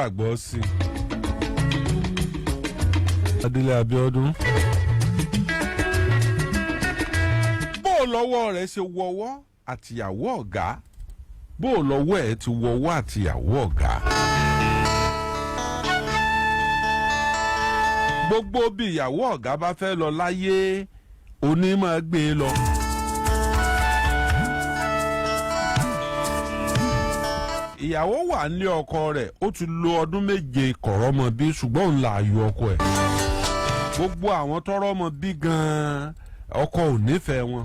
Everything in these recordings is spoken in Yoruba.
Gbàgbọ́ sí i. Adélé Abíọ́dún. Bó o lọ́wọ́ rẹ̀ ṣe wọwọ́ àtìyàwó ọ̀gá, bó o lọ́wọ́ ẹ̀ ti wọwọ́ àtìyàwó ọ̀gá. Gbogbo bí ìyàwó ọ̀gá bá fẹ́ lọ láyé, onímọ̀ gbé e lọ. Ìyàwó wà nílé ọkọ rẹ̀, ó ti lo ọdún 7 kọ̀rọ́mọ bí, ṣùgbọ́n òun là ayò ọkọ ẹ̀. Gbogbo àwọn tọrọmọ bí gan-an, ọkọ ò nífẹ̀ẹ́ wọn.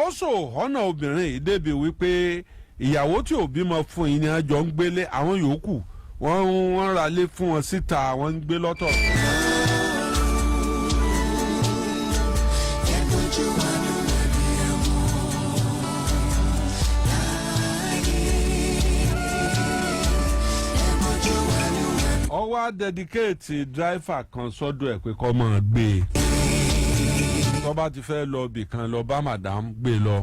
Ó sọ ọ̀nà obìnrin yìí débi wípé ìyàwó tí ò bímọ fún yìí ni wọ́n jọ ń gbélé, àwọn yòókù wọ́n ra lé fún wọn síta, wọ́n ń gbé lọ́tọ̀. Ó wá dedicate dráìfà kan sọ́dọ̀ ẹ̀ pé kó máa gbé e, tó bá ti fẹ́ lọ ibì kan, lọ bá madam, gbé e lọ.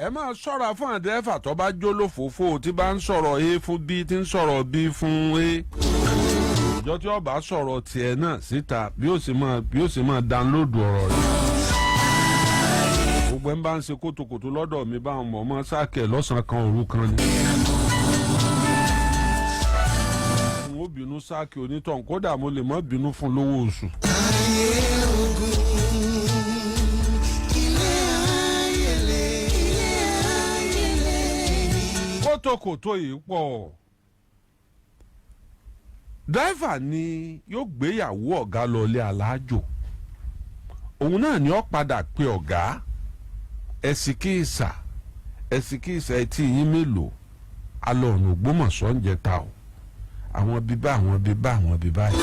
Ẹ máa ṣọ́ra fún àdírẹ́fà tó bá jó lófòófó, tí bá ń sọ̀rọ̀ A fún B, tí ń sọ̀rọ̀ B fún A. Ìjọ tí ó bá sọ̀rọ̀ tiẹ̀ náà síta, bí ó sì máa download ọ̀rọ̀ rẹ̀. Gbogbo ẹ̀ ń bá ń ṣe kótókótó lọ́dọ̀ mi, bá ń mọ̀ mọ́ sáàkẹ́ lọ́sàn-án kan, òru kan ni. N ó bínú sáàkì onítọ̀hún, kódà mo lè má bínú fún lówó oṣù. Ayé ogun, ilé ayẹlẹ, ilé ayẹlẹ. Kótókótó yìí pọ̀. Dáìfà ni yóò gbéyàwó ọ̀gá lọ ilé aláàjò, òun náà ni ó padà pe ọ̀gá, ẹ̀sìkìsà, ẹ̀sìkìsà, etí yín mélòó? Alọ́ ọ̀nà Ògbómọ̀ṣọ́ ń jẹ ta o, àwọn bíbá, àwọn bíbá, àwọn bíbá yìí.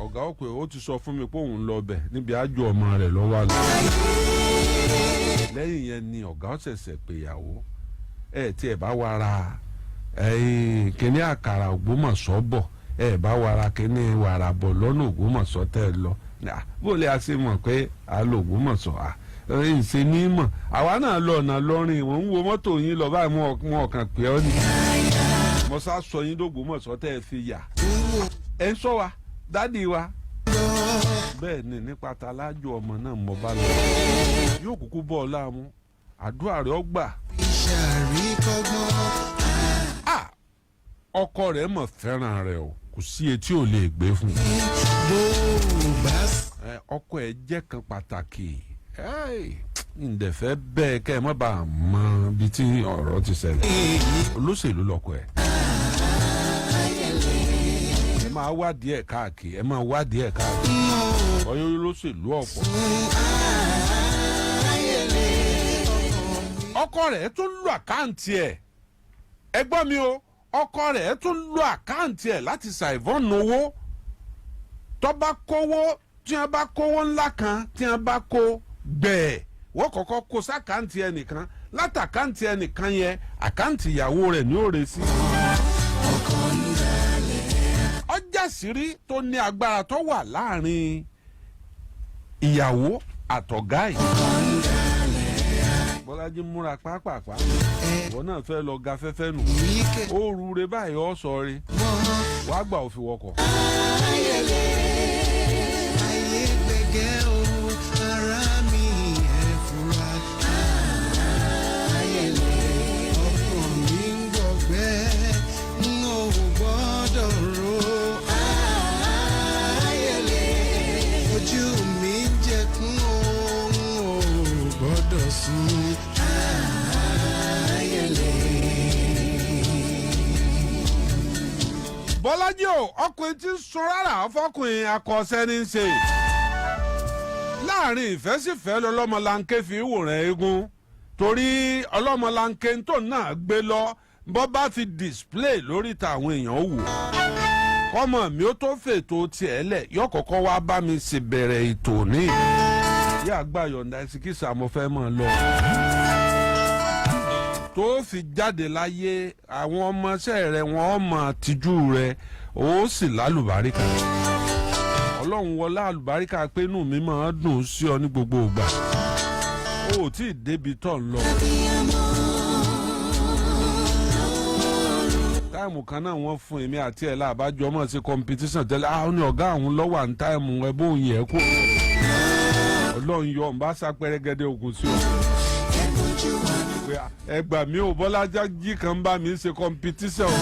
Ọ̀gá ó pé ó ti sọ fún mi pé òun lọ bẹ̀ níbi àjò ọmọ rẹ̀ lọ́wọ́ àlọ́. Lẹ́yìn yẹn ni ọ̀gá ṣẹ̀ṣẹ̀ pèyàwó ẹ̀ tí ẹ̀ bá wa ra kíní àkàrà Ògbómọ̀ṣọ́ bọ̀, ẹ̀ bá wa ra kíní wàrà bọ̀ lọ́nà Ògbómọ̀ṣọ́ tẹ́ ẹ lọ. Bó lè a ṣe mọ̀ pé a lọ Ògbómọ̀ṣọ́ à ń ṣe ní mọ̀, àwa náà lọ ọ̀nà lọ́rin, mò ń wo mọ́tò yín lọ báyìí, mo ọ̀kàn pé ọ́ ni mo sá sọ yín dògbómọ̀ṣọ́ tẹ́ ẹ fi yà ẹ ń sọ wa dádì wa. Bẹ́ẹ̀ ni nípa ta lájò ọmọ náà mo bá lọ, yóò kúkú bọ́ ọ láàmú, àdúrà rẹ̀ ó gbà. Ìṣàríkọ́gbọ́n. Ọkọ rẹ̀ mọ̀ fẹ́ràn rẹ̀ o, kò sí etí ò lè gbé fún un. Bó o bá Ọkọ ẹ̀ jẹ́ kan pàtàkì ǹdẹ̀fẹ́ bẹ́ẹ̀ kẹ́ ẹ má bàa mọ ibi tí ọ̀rọ̀ ti ṣẹlẹ̀. Olóṣèlú lọkọ ẹ̀. Ẹ máa wádìí ẹ̀ káàkiri, ẹ máa wádìí ẹ̀ káàkiri, ọyọ́ olóṣèlú ọ̀pọ̀. Ọkọ rẹ̀ tún lo àkáǹtì ẹ̀, ẹ gbọ́ mi o, ọkọ rẹ̀ tún lo àkáǹtì ẹ̀ láti ṣàìfọ́n owó. Tó bá kówó, tí wọ́n bá kówó ńlá kan, tí wọ́n bá kó gbẹ̀ẹ́, wọ́n kọ́kọ́ kó sákàǹtì ẹnìkan, látàkáǹtì ẹnìkan yẹn, àkáǹtì ìyàwó rẹ̀ ní òrè sí. Ọjà sírí tó ní agbára tó wà láàrin ìyàwó àtọ̀gá yìí. Bọ́lájí múra pápápá, ìwọ náà fẹ́ lọ ga fẹ́fẹ́ nù, ó rúre báyìí, ó sọ re, wàá gbà òfin wọkọ̀. Ayé gbẹ̀gẹ́ o, ara mi ẹ̀ fura. Ayẹlẹ, ọkàn mi ń gbọ̀gbẹ́, n ò gbọ́dọ̀ ro. Ayẹlẹ, ojú mi ń jẹkún o, n ò gbọ́dọ̀ sùn. Ayẹlẹ. Bọ́lájí o, ọkùnrin tí ń sun rárá fọkùnrin akọ̀ọ́sẹ́ ní í ṣe. Láàrin ìfẹ́sífẹ́ lọ́lọ́mọlanke fi wòran eégún, torí ọlọ́mọlanke tó náà gbé lọ, bọ́ bá fi display lórí ta, àwọn èèyàn wò. Kọ́mọ mi ó tó fètò tiẹ̀ lẹ̀, yọ kọ́kọ́ wá bá mi sì bẹ̀rẹ̀ ètò ní. Yá àgbà yọ̀ǹda, ẹ̀sìkìsà, mo fẹ́ mọ̀ lọ tó fi jáde láyé, àwọn ọmọọṣẹ́ rẹ̀ wọ́n mọ̀ tìjú rẹ̀, ó sì lálùbáríkà. Ọlọ́run wọlá àlùbáríkà pé inú mi máa ń dùn sí ọ ní gbogbo ìgbà. O ò tí ì débi tó ń lọ. Time kan náà wọ́n fún èmi àti ẹ̀ láàbájọ mọ̀ sí competition tẹ́lẹ̀. Àwọn ní ọ̀gá àwọn lọ́wọ́ à ń time ẹ bóun yẹ kó. Ọlọ́run yọ ọ̀n bá sápẹ́rẹ́gẹ́dẹ́ ogun sí ọ pé ẹ gbà mí ò, Bọ́lá jí kan bá mi ṣe competition o.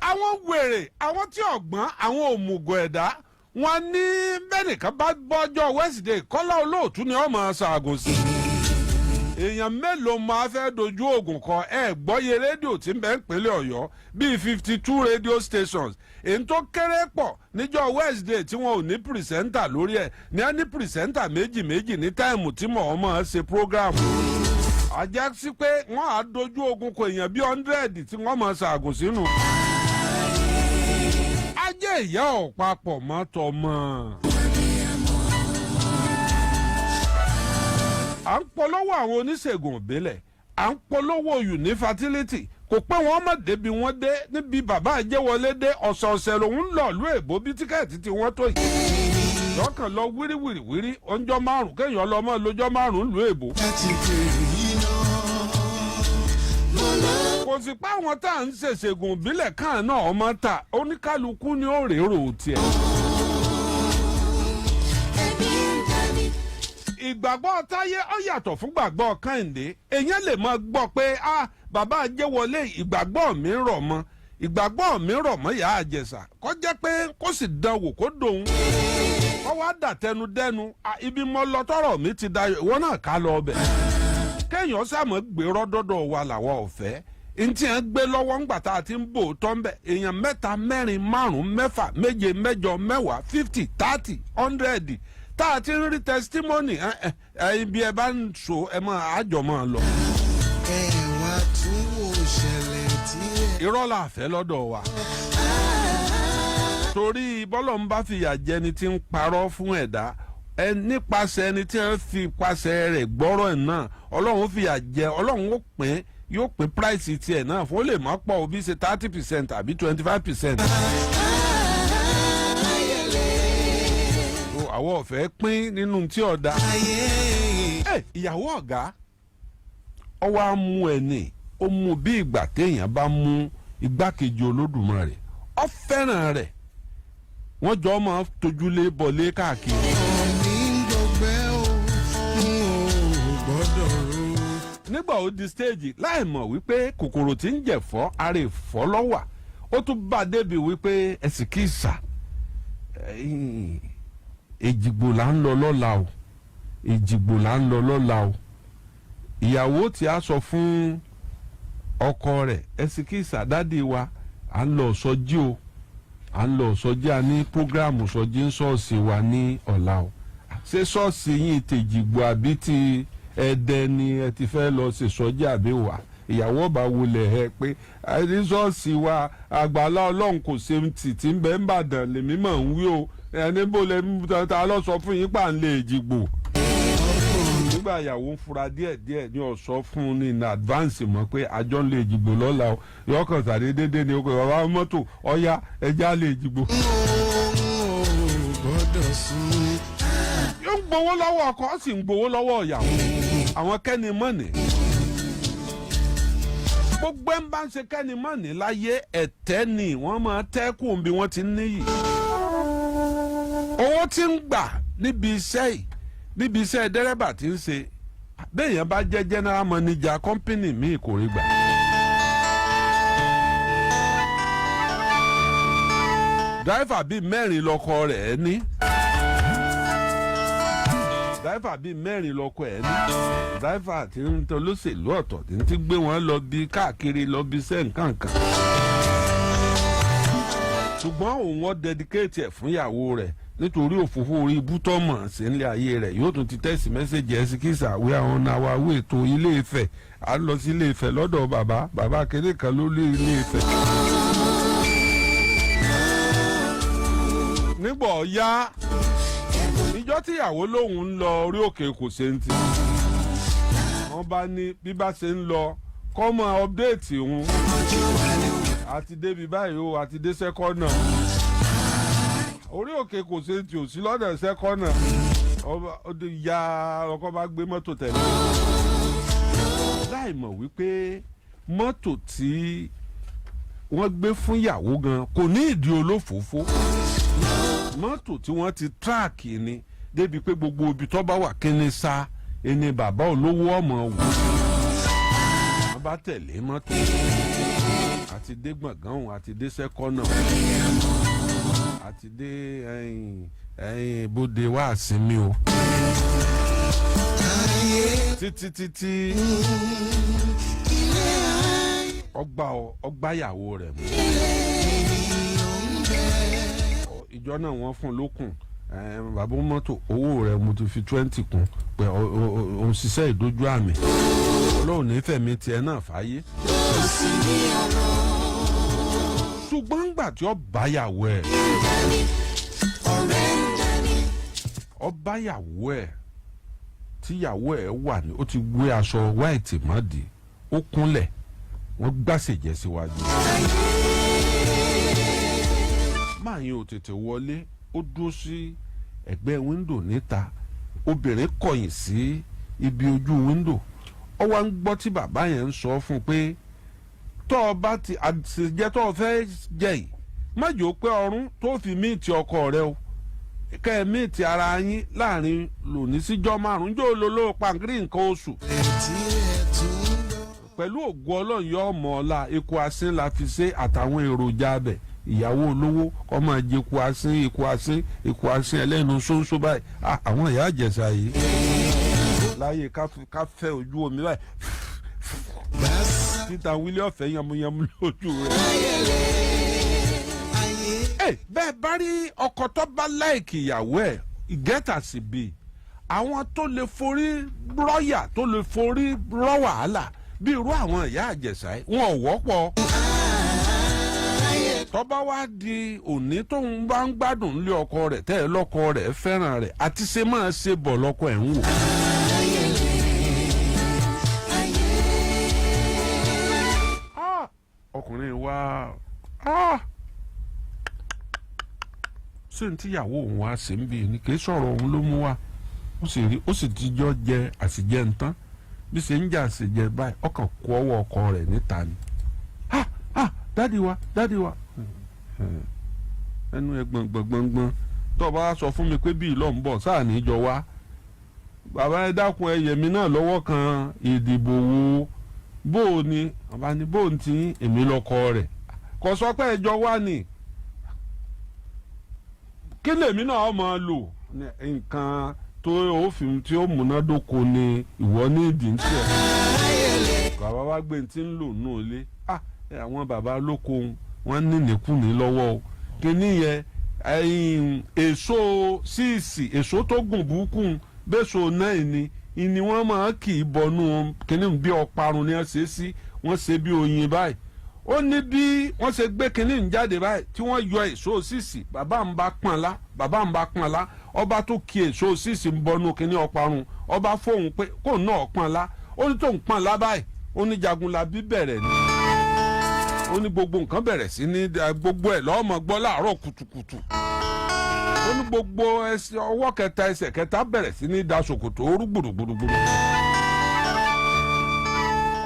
Àwọn wèrè, àwọn tí ọ̀gbọ́n, àwọn òmùgọ̀ ẹ̀dá wọn ní bẹ́nìkan bá bọ́jọ́ Wednesday, Kọ́lá Olóòtú ni wọ́n máa ṣaàgùn sí. Èèyàn mélòó máa fẹ́ dojú oògùn kọ? Ẹ gbọ́yé rédíò tí ń bẹ ń pínlẹ̀ Ọ̀yọ́ bíi 52 radio stations, èyí tó kéré pọ̀ níjọ́ Wednesday tí wọn ò ní presenter lórí ẹ̀ ní á ní presenter méjì méjì ní time tí mò ń mọ̀ ṣe program. Àjẹ́ sí pé wọ́n á dojú ogun kọ èèyàn bíi 100 tí wọ́n máa ṣaàgùn sínú. Ajé ìyá ọ̀ papọ̀ mọ́ tọmọ. À ń polówó àwọn oníṣègùn ìbílẹ̀, à ń polówó unifertility, kò pé wọ́n mọ̀ débi wọ́n dé níbi bàbá àjẹwọlé dé. Ọ̀sọ̀ọ̀sẹ̀ lòun ń lọ ìlú èbó bí ticket tí wọ́n tó yìí lọ́kàn lọ wíríwìrìwírí ọjọ́ 5, kéèyàn lọ mọ́ lọ́jọ́ 5 ìlú èbó. Láti kiri iná. Kò sì pa àwọn tá à ń ṣèṣègùn ìbílẹ̀ kan náà ọmọ ta oníkálukú ni ó rèrò tiẹ̀. Ẹbí ń dání. Ìgbàgbọ́ Táyé ó yàtọ̀ fún gbàgbọ́ Kẹ́hìndé. Èèyàn lè máa gbọ́ pé, ah, bàbá Ajéwọlé, ìgbàgbọ́ mi rọ̀ mọ́, ìgbàgbọ́ mi rọ̀ mọ́ ìyá àjẹsà, kó jẹ́ pé kó sì dán wò kó dòun, kó wá dàtẹnu dẹ́nu. Ah, ibi mọ́ lọ tọrọ mi ti dayọ̀, ìwọ náà ká lọ ọbẹ̀. Kéèyàn sàmọ́ gbèrọ́ dọ́dọ̀ wa làwọn ọ̀fẹ́ ntí à ń gbé lọ́wọ́ ńgbà tá a ti ń bò tọ́ ń bẹ̀. Èèyàn mẹ́ta, mẹ́rin, márùn-ún, mẹ́fà, méje, mẹ́jọ, 10, 50, 30, 100 tá a ti ń rí testimony ẹ ẹ ẹ ibi ẹ bá ń so ẹ máa àjọ máa lọ. Ẹ wá tún wò ṣẹlẹ̀ tí ẹ. Irọ́ la fẹ́ lọ́dọ̀ wa, torí bọ́lọ̀ ń bá fìyà jẹni tí ń parọ́ fún ẹ̀dá ẹ nípasẹ̀ ẹni tí wọ́n fi pasẹ̀ rẹ̀ gbọ́rọ̀ ẹ̀ náà, Ọlọ́run fìyà jẹ, Ọlọ́run ó pín, yóò pín price tiẹ̀ náà fún ó lè má pọ̀ òbí ṣe 30% àbí 25%. Àwọn ọ̀fẹ́ pín nínú tí ọ̀dà. Ẹ ìyàwó ọ̀gá ọwọ́ á mú ẹni ó mú bí ìgbà téèyàn bá mú igbákejì Olódùmarè. Ó fẹ́ràn rẹ̀, wọ́n jọ máa tojúlé bọ̀lé káàkiri. Mi ń gbọgbẹ́ o, n ò gbọ́dọ̀ ro. Nígbà ó di stage, láì mọ̀ wípé kòkòrò tí ń jẹ̀fọ́ ara ìfọ́ lọ́wà, ó tún bá a débi wípé ẹ̀sìn kì í sà, Èjìgbò là ń lọ lọ́la o, Èjìgbò là ń lọ lọ́la o. Ìyàwó tí a sọ fún ọkọ rẹ̀, ẹ̀sìn kì í sà, daddy wa, à ń lọ sọjí o, à ń lọ sọjí, a ní program sọjí ń ṣọ́ọ̀ṣì wa ní ọ̀la o. Ṣé ṣọ́ọ̀ṣì yín tèjìgbò àbí ti Ẹdẹ ni ẹ ti fẹ́ lọ ṣe sọjí àbí wà? Ìyàwó ọba wulẹ̀ ẹ pé ní ṣọ́ọ̀ṣì wa, àgbàlá Ọlọ́run kò ṣe tì tí ń bẹ ń bàdàn lèmi mọ̀ ń wí o. Ẹni bó lẹ ta lọ sọ fún yín pà ń lè Èjìgbò? Nígbà ìyàwó ń fura díẹ̀ díẹ̀ ní ọ̀sọ́ fún un ní in advance mọ̀ pé àjọ ń lè Èjìgbò lọ́la o, yọkàn sàdédédé ni ó pé bàbá mọ́tò ọ̀ya ẹja lè Èjìgbò. N ò gbọ́dọ̀ sùn. Yóò ń gbowó lọ́wọ́ ọkọ, ó sì ń gbowó lọ́wọ́ ìyàwó. Àwọn kẹ́ni mọ́ni, gbogbo ẹ̀ ń bá ń ṣe kẹ́ni mọ́ni láyé, ẹ̀tẹ́ ni wọ́n máa tẹ́kùn bí wọ́n ti ń níyì. Owó tí ń gbà níbi iṣẹ́ yìí, níbi iṣẹ́ dẹ́rẹ́bà tí ń ṣe, béèyàn bá jẹ́ general manager company míì kò rí gbà. Driver bíi mẹ́rin lọ́kọ rẹ̀ ní, driver bíi mẹ́rin lọ́kọ ẹ̀ ní, driver tí ń tọ́ lóṣèlú ọ̀tọ̀ tí ń ti gbé wọn lọ bí káàkiri lọ bí iṣẹ́ nǹkan kan. Ṣùgbọ́n òun wọ́n dedicate ẹ̀ fún ìyàwó rẹ̀ nítorí òfófó orí ibú tó mọ̀ sí nílé ayé rẹ̀. Yóò tún ti text message ẹ̀ sí kìsà, we are on our way to Ilé Ifẹ̀, à ń lọ sí Ilé Ifẹ̀ lọ́dọ̀ bàbá bàbá kéde kan ló lé Ilé Ifẹ̀. Nígbà ọ̀ya ìjọ tíyàwó lòun ń lọ orí òkè kò ṣe ń ti wọ́n bá ní bí bá ṣe ń lọ kọ́ mọ update òun, àti débi báyìí o, àti dé sẹ́kọ́nà. Orí òkè kò ṣe tí ò sí lọ́nà sẹ́kọ́nà ọba ó di ya ọkọ bá gbé mọ́tò tẹ̀lé, láì mọ̀ wípé mọ́tò tí wọ́n gbé fún ìyàwó gan kò ní ìdí olófòófó. Mọ́tò tí wọ́n ti track ni débi pé gbogbo ibi tó bá wà, kíni sá ẹni bàbá olówó ọmọ wò. Wọ́n bá tẹ̀lé mọ́tò àti dé gbọ̀ngàn òun, àti dé sẹ́kọ́nà, àti dé ẹ̀yìn ẹ̀yìn bóde wá sinmi o, títí títí ọgbà ọgbàyàwó rẹ̀ mú. Ìjọ náà wọ́n fún lókun. Bàbá mọ́tò, owó rẹ̀ mo ti fi 20 kún pé òun ṣiṣẹ́ ìdójú àmì. Ọlọ́run nífẹ̀ẹ́ mi tiẹ̀ náà fàáyé. Ṣùgbọ́n ńgbà tí ó báyàwó ẹ̀, ó báyàwó ẹ̀ tíyàwó ẹ̀ wà ní, ó ti gbé aṣọ white mọ́dì, ó kúnlẹ̀, wọ́n gbàsèjẹ́ síwájú. Máa yín ò tètè wọlé, ó dúró sí ẹ̀gbẹ́ wíńdò níta. Obìnrin kọ̀yìn sí ibi ojú wíńdò, ó wá ń gbọ́ tí bàbá yẹn ń sọ fún un pé tọ́ ọ bá ti àṣejẹ́ tó o fẹ́ jẹ yìí, má jò pé ọrún tó fi meet ọkọ rẹ o, kẹ́ ẹ meet ara yín láàrin lòní síjọ́ 5 jò ló ló pàǹkìrì nǹkan oṣù. Etí ẹ̀ tún gbọ́. Pẹ̀lú ògo Ọlọ́run, yọ ọmọ ọ̀la eku asín la fi ṣe àtàwọn èròjà abẹ. Ìyàwó olówó kọ́ máa jẹ eku asín, eku asín, eku asín ẹlẹ́nu ṣóńṣó báyìí. Ah, àwọn ìyá àjẹsà yìí láyé ká fẹ́ ojú omi báyìí. Gbàsá títa wílé ọ̀fẹ́ yamuyamu lójú rẹ̀. Ayé. Ẹ bẹ́ẹ̀ bá rí ọkọ tó bá like ìyàwó ẹ̀, ìgẹ́ta sì bí àwọn tó lè forí rọ́yà, tó lè forí rọ́ wàhálà bí irú àwọn ìyá àjẹsà yìí, wọn ò wọ́pọ̀. Tó bá wá di òní tóun bá ń gbádùn nílé ọkọ rẹ̀, tẹ́ ẹ lọ́kọ rẹ̀ fẹ́ràn rẹ̀ àti ṣe máa ṣe bọ̀ lọ́kọ ẹ̀ ń wò. Ah, ọkùnrin wa, ah, ṣé n tíyàwó òun wá sí ń bí ni? Kì í sọ̀rọ̀ òun ló mú wa, ó sì rí, ó sì ti jọ jẹ àṣìjẹ ń tán. Bí ṣe ń jà àṣìjẹ báyìí, ọkàn kó ọwọ́ ọkọ rẹ̀ níta ni. Ah ah, daddy wa, daddy wa, ẹnu ẹ gbọ̀ngbọ̀ngbọ̀ngbọ̀n. Tó o bá sọ fún mi pé bí ìlọ ń bọ̀ sáà ní jọ wá, bàbá ẹ dákun, ẹ yẹ̀mí náà lọ́wọ́ kan. Ìdìbò wo bó o ní? Bàbá ní bó o ti èmi lọ́kọ rẹ̀ kò sọ pé ẹjọ́ wá ni, kí lèmi náà máa lò ní nǹkan tó òfin tí ó múnádóko ni ìwọ ní ìdí ń tiẹ̀. Bàbá wa gbé tí ń lò nù ilé. Ah, àwọn bàbá lóko wọn ní nìkúni lọ́wọ́ o. Kíní yẹn, ẹ̀yìn èso síìsì, èso tó gùn búkú bẹ́sọ̀ náà ni ìní wọ́n máa kì í bọnú kíní bí ọparun ni wọ́n ṣe sí, wọ́n ṣe bí oyin báyìí. Ó ní bí wọ́n ṣe gbé kínní ń jáde báyìí tí wọ́n yọ èso síìsì, bàbá ń bá pọ́n lá, bàbá ń bá pọ́n lá. Ọba tó kí èso síìsì ń bọnú kínní ọparun, ọba fóun pé kóun náà pọ́n lá. Ó ní tóun pọ́n lá báyìí, ó ní jagunlabi bẹ̀rẹ̀ ni. Ó ní gbogbo nǹkan bẹ̀rẹ̀ sí ní gbogbo ẹ̀ lọ́mọ gbọ́ láàárọ̀ kùtùkùtù. Ó ní gbogbo ẹsẹ̀ ọwọ́ kẹta, ẹsẹ̀ kẹta bẹ̀rẹ̀ sí ní da ṣòkòtò orú gbùdùgbùdùgbùdù.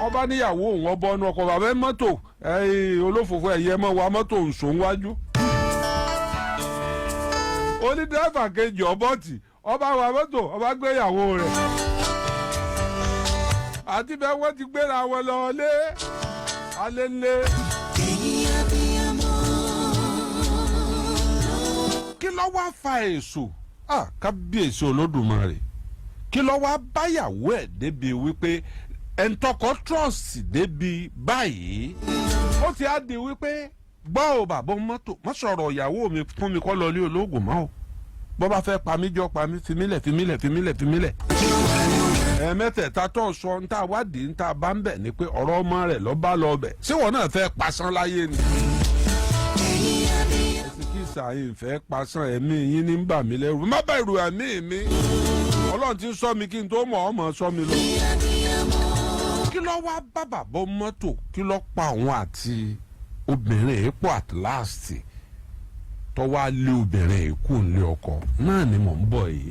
Ọba níyàwó òun ọbọ ọnu ọkọ bàbá ẹ mọ́tò olófòfò ẹ̀yẹ mọ́ wa mọ́tò nsò wájú. Oní dírẹ́fà kejì ọbọ̀tì ọba wa mọ́tò, ọba gbéyàwó rẹ̀ àti bẹ́ẹ̀ wọ́n ti gbéra wọn lọ lé alẹ́ lé. Ẹ̀yin abiyamọ. Kí ló wá fa èso? Ah, kábíyèsí Olódùmarè! Kí ló wá báyàwó ẹ̀ débi wípé ẹ̀ńtọ́kọ trust débi báyìí, ó ti á di wípé gbọ́ ò, bàbá mọ́tò má sọ̀rọ̀ ìyàwó mi fún mi kọ́ lọ ilé olóògùn mọ́ o. Bọ́ bá fẹ́ pa mí, jọ pa mí, fimílẹ̀, fimílẹ̀, fimílẹ̀, fimílẹ̀. Ẹ̀ẹ̀mẹ́tẹ̀ẹ̀ta tó ń sọ ń tá wádìí ń tá bá ń bẹ̀ ni pé ọ̀rọ̀ ọmọ rẹ̀ lọ́ bá lọ bẹ̀. Ṣé wọn náà fẹ́ pasán láyé ni? Ẹ̀yin abiyamọ. Ẹsìn kí ìsàyìn fẹ́ pasán, ẹ̀mí yín ní ń bà mí lẹ́rù. Má bẹ̀rù ẹ̀mí mi, Ọlọ́run ti ń sọ mi kí n tó mọ̀ ọ́ mọ̀ sọ mi lọ. Kí ló wá bá bàbá mọ́tò? Kí ló pa òun àti obìnrin èèpọ̀ at last? Tó wá lé obìnrin ìkú nílé ọkọ náà ni mò ń bọ̀ yìí.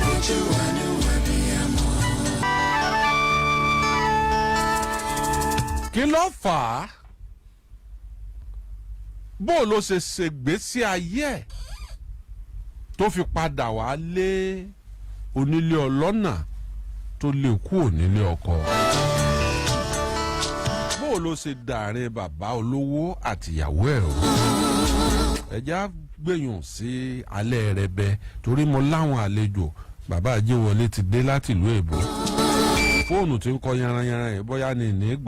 Ojú àánú abiyamọ. Kí ló fà á? Bó ló ṣe ṣègbésí ayé ẹ̀ tó fi padà wá lé onílé ọlọ́nà tó lè kú onílé ọkọ? Bó ló ṣe dàrin bàbá olówó àtìyàwó ẹ̀ o? Ẹ̀já gbẹ̀yùn sí alẹ́ rẹ bẹ, torí mo láwọn àlejò. Bàbá Àjẹwọlé ti dé láti ìlú èbó. Fóònù tí ń kọ yanranyanran yìí, bóyá ni ní gbà.